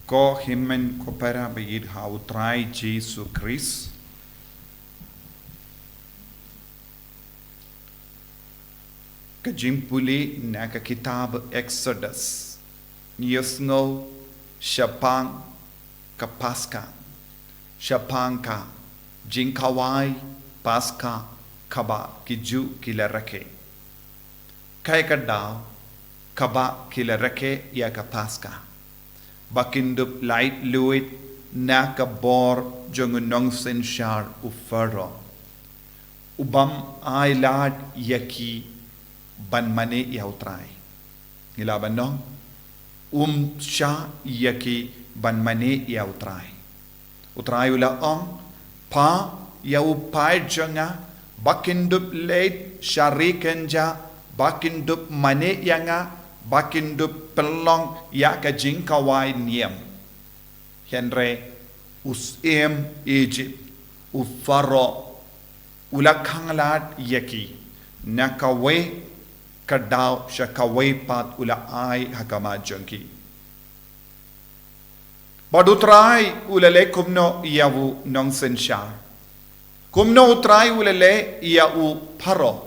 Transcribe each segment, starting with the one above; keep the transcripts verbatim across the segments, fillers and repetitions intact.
Ko hynmen ko para ba ïeit ha U Trai Jisu Khrist. Ka jingpule na ka kitab Exodus. Ngi ïohsngew shaphang ka Paska. Shaphang ka jingkhawai Paska kaba ki Jiw ki la rakhe. Kaei ka daw kaba ki la rakhe ïa ka Paska? Ba kin dup lait luid na ka bor jong u nongsynshar u Pharaoh, u bym ailad ïa ki ban mane ïa U Trai. Ngi lah ban ong, um shah ïa ki ban mane ïa U Trai. U Trai u la ong, pha ïa u paid jong nga, ba kin dup leit sha ri kynjah, ba kin dup mane ïa nga, ba kin dup pynlong ïa ka jingkhawai niam. Hynrei u syiem Egypt, u Pharaoh, u la khanglad ïa ki na kawei ka daw sha kawei pat u la ai ha khmat jong ki. Bad U Trai u la leh kumno ïa u nongsynshar? Kumno U Trai u la leh ïa u Pharaoh?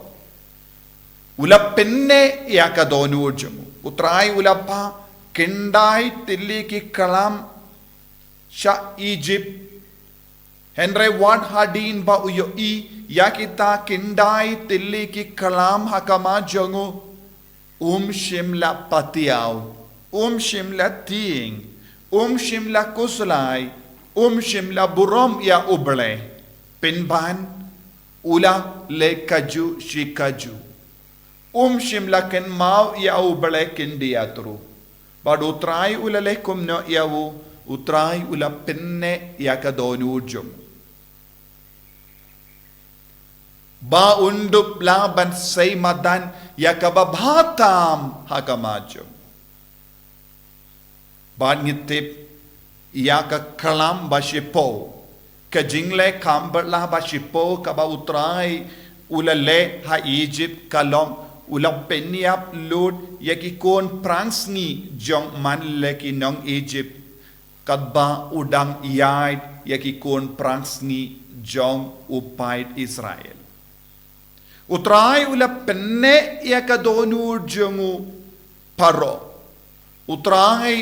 U la pynneh ïa ka dohnud jong u. U Trai u la phah khyndai tylli ki khlam sha Egypt. Hynrei wat hadien ba u ïohi ïa kita khyndai tylli ki khlam ha khmat jong u, um shym la patiaw, um shym la tieng, um shym la khuslai, um shym la burom ïa U Blei. Pynban u la leh kajuh shi kajuh. Um shym la kynmaw ïa U Blei khyndiat ruh. Bad U Trai u la leh kumno ïa u? U Trai u la pynneh ïa ka dohnud jong u. Ba un dup lah ban sei madan ïa kaba bha tam ha khmat jong u. Bad ngi tip ïa ka khlam ba shiphew, ka jingleh kham bylla ba shiphew kaba U Trai u la leh ha Egypt ka long u la pynïap lut ïa ki khun phrangsngi jong man la ki nong Egypt, katba u dang ïaid ïa ki khun phrangsngi jong u paid Israel. U Trai u la pynneh ïa ka dohnud jong u Pharaoh. U Trai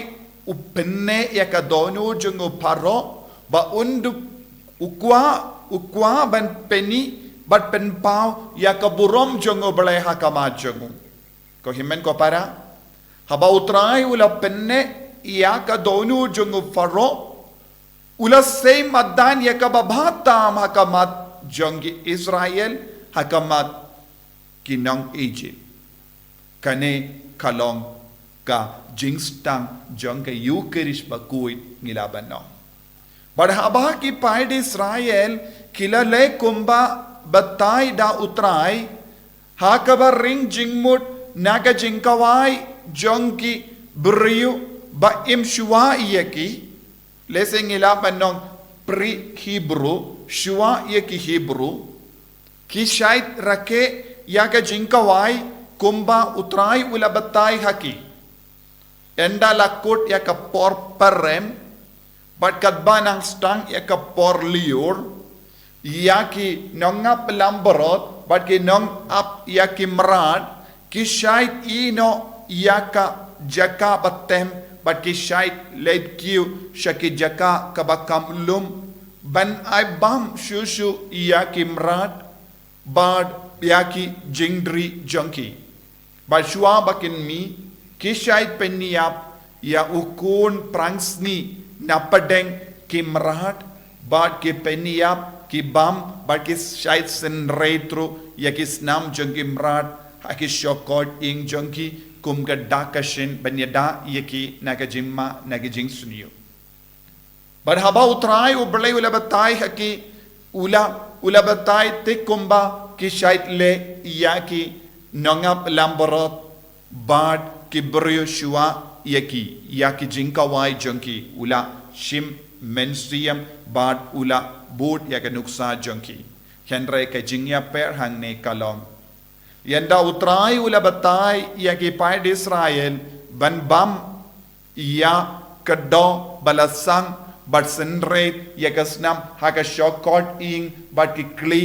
u pynneh ïa ka dohnud jong u Pharaoh, ba un dup u kwah, u kwah ban pyni bad pynpaw ïa ka burom jong U Blei ha khmat jong u. Ko hynmen ko para, haba U Trai u la pynneh ïa ka dohnud jong u Pharaoh, u la sei madan ïa kaba bha tam ha khmat jong ki Israel, ha khmat ki nong Egypt. Kane ka long ka jingsdang jong ka Ïukharist bakhuid, ngi lah ban ong. Bad haba ki paid Israel ki la leh kumba batai da U Trai, ha kaba ring jingmut na ka jingkhawai jong ki briew ba im shuwa ïa ki, lehse ngi lah ban ong pre-Hebrew, shuwa ïa ki Hebrew, ki shait rakhe ïa ka jingkhawai kumba U Trai u la batai ha ki. Ynda la kut ïa ka por Purim, bad katba nang sdang ïa ka por lyiur, ïa ki nongap langbrot bad ki nongap ïa ki mrad, ki shait ïehnoh ïa ka jaka ba them, bad ki shait leit kiew sha ki jaka kaba kham lum, ban ai bam shuh shuh ïa ki mrad bad ïa ki jingri jong ki. Bad shuwa ba kin mih, ki shait pynïap ïa u khun phrangsngi na pdeng ki mrad, bad ki pynïap ki bam, bad ki shait synreit ruh ïa ki snam jong ki mrad ha ki shongkot ïing jong ki, kum ka dak ka shin ban ïada ïa ki na ka jingma na ka jingsniew. Bad haba U Trai U Blei u la batai ha ki, u la, u la batai te kumba ki shait leh ïa ki nongap langbrot bad ki briew shuwa ïa ki, ïa ki jingkhawai jong ki, u la shim mynsiem bad u la bud ïa ka nuksa jong ki. Hynrei ka jingïapher hangne ka long, ynda U Trai u la batai ïa ki paid Israel ban bam ïa kdoh ba la sang bad synreit ïa ka snam ha ka shongkot ïing bad ki kli,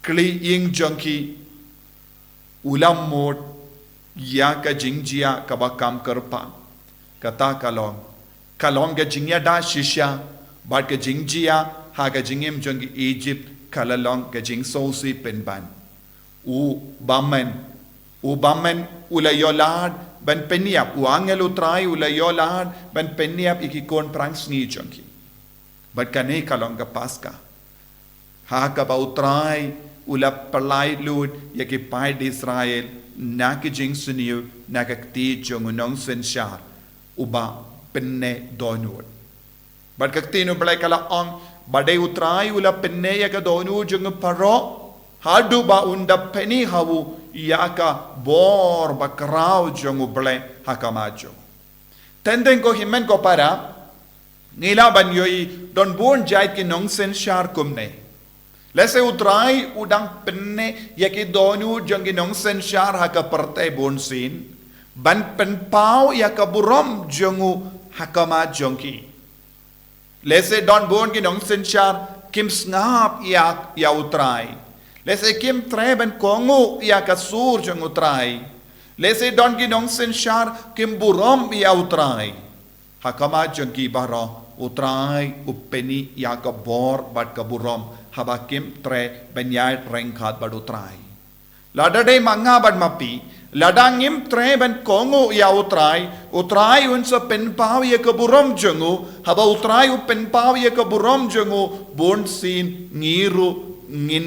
kli ïing jong ki, u la mut ïa ka jingjia kaba kam kyrpang. Kata ka long, ka long ka jingïada shisha bad ka jingjia ha ka jingim jong ki Egypt ka la long ka jingsngewsih pynban. U bymman, u bymman u la ïoh lad ban pynïap, u angel U Trai u la ïoh lad ban pynïap ïa ki khun phrangsngi jong ki. Bad kane ka long ka Paska ha kaba U Trai u la pynlait lut ïa ki paid Israel na ki jingsniew na ka kti jong u nongsynshar uba pyneh dohnud. Bad ka ktien U Blei ka la ong, ba dei U Trai u la pyneh ïa ka dohnud jong u Pharaoh haduh ba un da pyni ha u ïa ka bor bakhraw jong U Blei ha khmat jong u. Te hynrei ko hynmen ko para, ngi lah ban ïohi don bun jait ki nongsynshar kumne. Lehse U Trai u dang pyneh ïa ki dohnud jong ki nongsynshar ha ka pyrthei bunsien ban pynpaw ïa ka burom jong u ha khmat jong ki. Lehse don bun ki nongsynshar kim sngap ïa, ïa U Trai. Lehse kim treh ban kohnguh ïa ka sur jong U Trai. Lehse don ki nongsynshar kim burom ïa U Trai. Ha khmat jong ki baroh U Trai u pyni ïa ka bor bad ka burom haba kim treh ban ïaid ryngkat bad U Trai. Lada dei ma nga bad ma phi, lada ngim treh ban kohnguh ïa U Trai, U Trai un sa pynpaw ïa ka burom jong u. Haba U Trai u pynpaw ïa ka burom jong u, bunsien ngi ruh ngin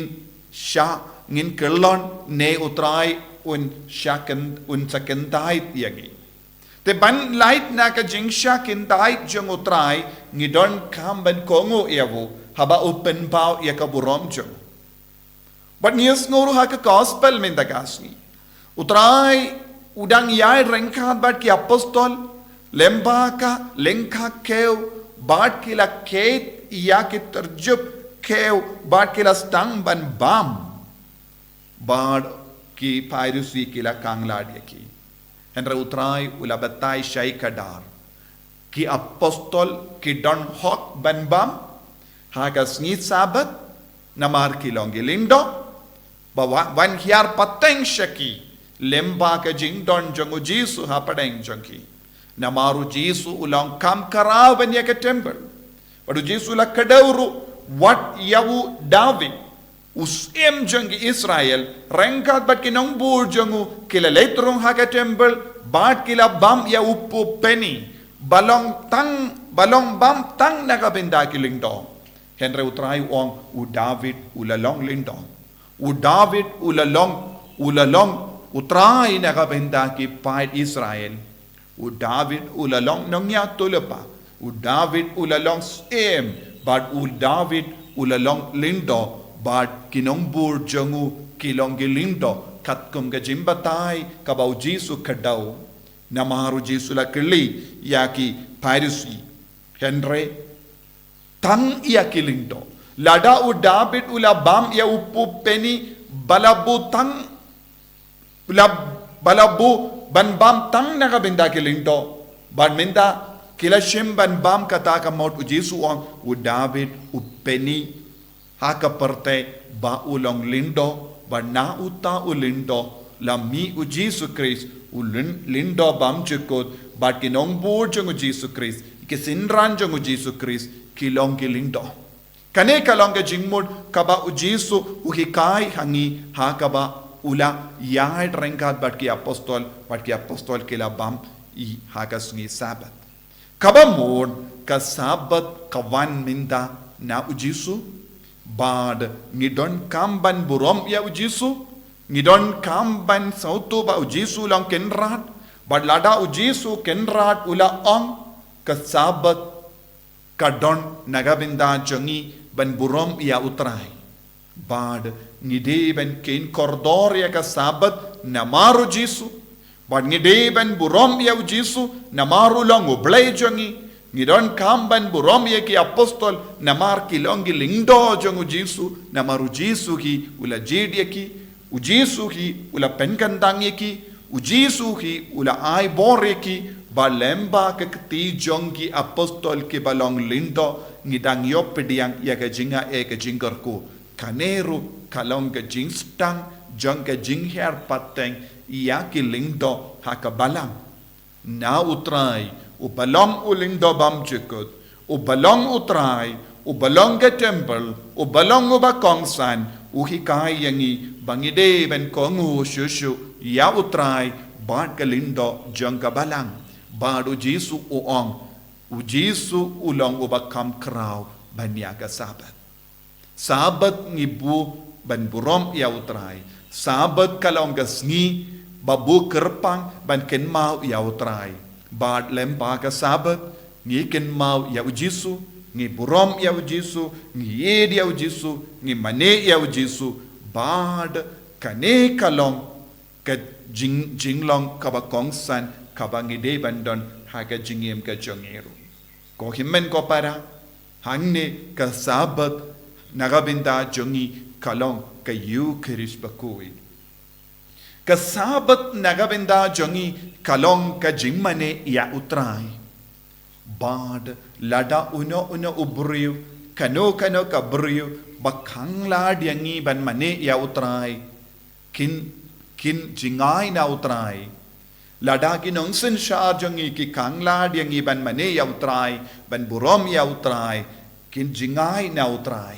shah, ngin kyllon ne U Trai un shah kyn-, un sa kyntait ïa ngi. Te ban lait na ka jingshah kyntait jong U Trai, ngi donkam ban kohnguh ïa u haba u pynpaw ïa ka burom jong u. Bad ngi ïohsngew ruh ha ka gospel mynta ka sngi, U Trai u dang ïaid ryngkat bad ki apostol, lem ba ka lyngkha kiew, bad ki la ket ïa ki tyrjup kiew, bad ki la sdang ban bam. Bad ki Pharisi ki la khang lad ïa ki. Hynrei U Trai u la batai shai khadar, ki apostol ki don hok ban bam ha ka sngi Sabbath, namar ki long ki lyngdoh. Ba wa-, wan hiar pateng sha ki lem ba ka jingdon jong U Jisu hapdeng jong ki. Namar U Jisu u long kam khraw ban ïa ka temple. Bad U Jisu la kdew ruh wat ïa u David, u syiem jong ki Israel, ryngkat bad ki nongbur jong u, ki la leit rung ha ka temple, bad ki la bam ïa u peni, ba long tang, ba long bam tang na ka bynta ki lyngdoh. Hynrei U Trai u ong, u David u la long lyngdoh. U David u la long, u la long, U Trai na ka bynta ki paid Israel. U David u la long nongïathuhlypa. U David u la long syiem. Bad u David u la long lyngdoh. Bad ki nongbur jong u ki long ki lyngdoh. Katkum ka jingbatai kaba U Jisu kdew. Namar U Jisu la kylli ïa ki Pharisi. Hynrei tang ïa ki lyngdoh. Lada u David u la bam ïa u peni, ba la buh tang, la, ba la buh ban bam tang na ka bynta ki lyngdoh. Bad mynta ki la shim ban bam, kata ka mut U Jisu u ong, u David u peni ha ka pyrthei ba u long lyngdoh, bad na uta u lyngdoh la mih U Jisu Khrist, u lyn-, lyngdoh bymjukut, bad ki nongbur jong U Jisu Khrist, ki synran jong U Jisu Khrist, ki long ki lyngdoh. Kane ka long ka jingmut kaba U Jisu u hikai ha ngi ha kaba u la ïaid ryngkat bad ki apostol, bad ki apostol ki la bam ïa ha ka sngi Sabbath. Kaba mut ka Sabbath ka wan mynta na U Jisu, bad ngi donkam ban burom ïa U Jisu, ngi donkam ban sngewthuh ba U Jisu u long Kynrad, bad lada U Jisu Kynrad u la ong, ka Sabbath ka don na ka bynta jong ngi ban burom ïa U Trai. Bad ngi dei ban kheiñ kordor ïa ka Sabbath namar U Jisu. Bad ngi dei ban burom ïa U Jisu namar u long U Blei jong ngi. Ngi donkam ban burom ïa ki apostol namar ki long ki lyngdoh jong U Jisu, namar U Jisu hi u la jied ïa ki, U Jisu hi u la pynkyntang ïa ki, U Jisu hi u la ai bor ïa ki, Ba lem ba ka kti jong ki apostol kiba long lyngdoh ngi dang ïoh pdiang ïa ka jingaiei ka jingkyrkhu. Kane ruh ka long ka jingsdang jong ka jinghiar pateng ïa ki lyngdoh ha ka balang. Na U Trai, uba long u lyngdoh bymjukut, uba long U Trai, uba long ka templ, uba long uba kongsan, u hikai ïa ngi ba ngi dei ban kohnguh shuh shuh ïa U Trai bad ka lyngdoh jong ka balang. Bad U Jisu u ong, U Jisu u long uba kham khraw ban ïa ka Sabbath. Sabbath ngi buh ban burom ïa U Trai. Sabbath ka long ka sngi ba buh kyrpang ban kynmaw ïa U Trai. Bad lem ba ka Sabbath ngi kynmaw ïa U Jisu, ngi burom ïa U Jisu, ngi ïeit ïa U Jisu, ngi mane ïa U Jisu. Bad kane ka long ka jing, jinglong kaba kongsan kaba ngi dei ban don ha ka jingim ka jong ngi ruh. Ko hynmen ko para, hangne ka Sabbath na ka bynta jong ngi ka long ka Ïukharist bakhuid. Ka Sabbath na ka bynta jong ngi ka long ka jingmane ïa U Trai. Bad lada uno uno u briew, kano kano ka briew ba khanglad ïa ngi ban mane ïa U Trai, kin, kin jngai na U Trai. Lada ki nongsynshar jong ngi ki khanglad ïa ngi ban mane ïa U Trai, ban burom ïa U Trai, kin jngai na U Trai.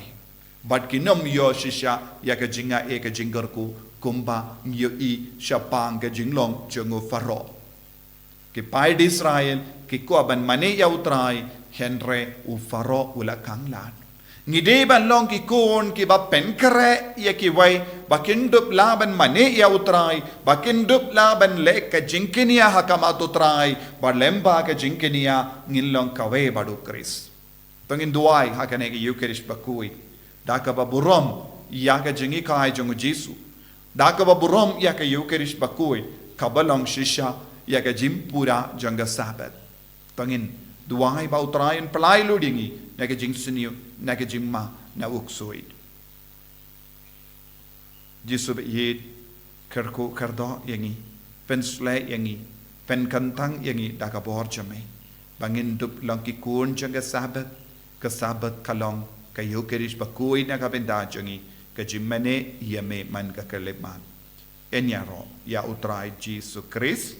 Bad kin ym ïoh shisha ïa ka jingaiei ka jingkyrkhu kumba ngi ïohi shaphang ka jinglong jong u Pharaoh. Ki paid Israel ki kwah ban mane ïa U Trai, hynrei u Pharaoh u la khanglad. Ngi dei ban long ki khun kiba pynkhreh ïa kiwei ba kin dup lah ban mane ïa U Trai, ba kin dup lah ban leh ka jingkñia ha khmat U Trai, bad lem ba ka jingkñia ngin long kawei bad U Khrist. To ngin duwai ha kane ka Ïukharist bakhuid da kaba burom ïa ka jinghikai jong U Jisu, da kaba burom ïa ka Ïukharist bakhuid kaba long shisha ïa ka jingpura jong ka Sabbath. To ngin duwai ba U Trai un pynlait lut ïa ngi na ka jingsniew, na ka jingma, na u ksuid. Jisu ba ïeit, kyrkhu kyrdoh ïa ngi, pynshlei ïa ngi, pynkyntang ïa ngi da ka bor jong me, ba ngin dup long ki khun jong ka Sabbath. Ka Sabbath ka long ka Ïukharist bakhuid na ka bynta jong ngi, ka jingmane ïa me man ka khyllipmat. Yn ïaroh ïa U Trai Jisu Khrist.